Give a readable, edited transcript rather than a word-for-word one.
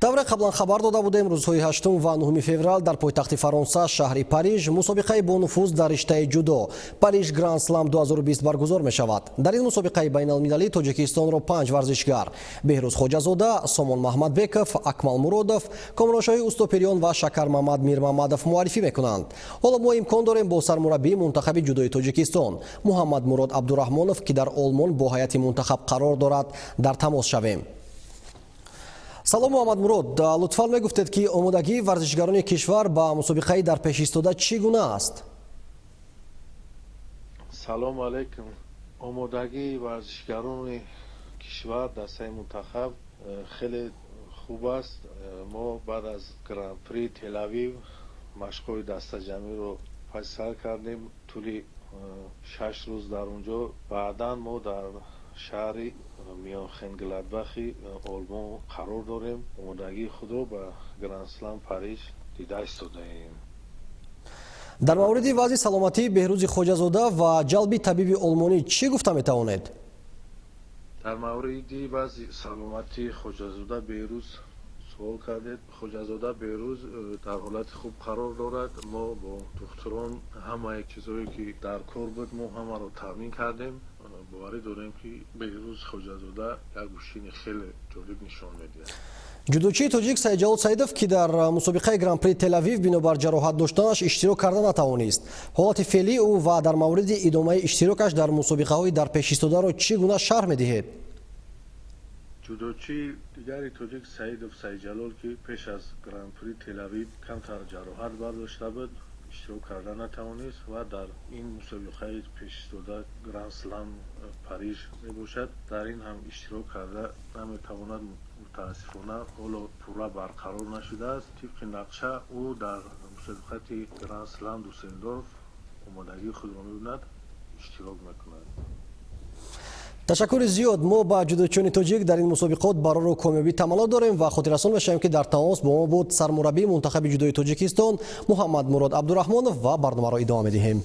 Тавре қаблан хабар дода будем, рӯзҳои 8 ва 9 феврал дар пойтахти Фаронса, шаҳри Париж, мусобиқаи бонуфуз дар риштаи ҷудо Париж Гранд Слам 2020 баргузор мешавад. Дар ин мусобиқаи байналмилалӣ Тоҷикистонро панҷ варзишгар: Беҳрӯз Хоҷазода, Сомон Маҳмадбеков, Акмал Муродов, Комроншоҳи Устопириён ва Шакармамад Мирмамадов муаррифӣ мекунанд. Ҳоло мо имкон дорем бо сармураббии мунтахаби ҷудои Тоҷикистон Муҳаммадмурод Абдураҳмонов, ки дар Олмон бо ҳайати мунтахаб қарор дорад, дар тамос шавем. Салом, Муҳаммадмурод! Лутфан мегуфтед, ки омодагии варзишгарони кишвар ба мусобиқаи дар пеш истода чӣ гуна аст? Салому алайкум! Омодагии варзишгарони кишвар, дастаи мунтахаб хеле хуб аст. Мо баъд аз Гран-при Телавив машқҳои дастаҷамъиро паси сар кардем, тӯли 6 рӯз дар он ҷо. Баъдан мо дар шаҳри Мюнхенгладбахи Олмон қарор дорем, омодагии худро ба Грандслам Париж дида истодаем. Дар мавриди вазъи саломатии Беҳрӯзи Хоҷазода ва ҷалби табиби олмонӣ чӣ гуфта метавонед? Дар мавриди вазъи саломатии Хоҷазода Беҳрӯз суол кардед. Хоҷазода Беҳрӯз дар ҳолати хуб қарор дорад. Мо бо духтурон ҳамаи чизҳое, ки дар кор буд, мо ҳамаро таъмин кардем. Боварӣ дорем, ки Беҳрӯз Хоҷазода як гӯштини хеле ҷолиб нишон медиҳад. Ҷудочии тоҷик Саидҷалол Саидов, ки дар мусобиқаи Гран-при Телавив бинобар ҷароҳат доштанаш иштирок карда натавонист, ҳолати феълии ӯ ва дар мавриди идомаи иштирокаш дар мусобиқаҳои дар пеш истодаро чӣ гуна шарҳ медиҳед? Ҷудочии дигари тоҷик Саидов Саидҷалол, ки пеш аз Гран-при Телавив камтар ҷароҳат бардошта буд, иштирок карда натавонист ва дар ин мусобиқаи пешистода, Гранд Слам Париж мебошад, дар ин ҳам иштирок карда наметавонад. Мутаассифона, ҳоло пурра барқарор нашудааст. Тибқи нақша, ӯ дар мусобиқати Гранд Слам Дюссельдорф омодагии худро мебинад, иштирок мекунад. Ташаккури зиёд. Мо ба ҷудочиёни тоҷик дар ин мусобиқот барору комёбӣ таманно дорем ва хотиррасон мешавем, ки дар тамос бо мо буд сармураббии мунтахаби ҷудои Тоҷикистон Муҳаммадмурод Абдураҳмонов, ва барномаро идома медиҳем.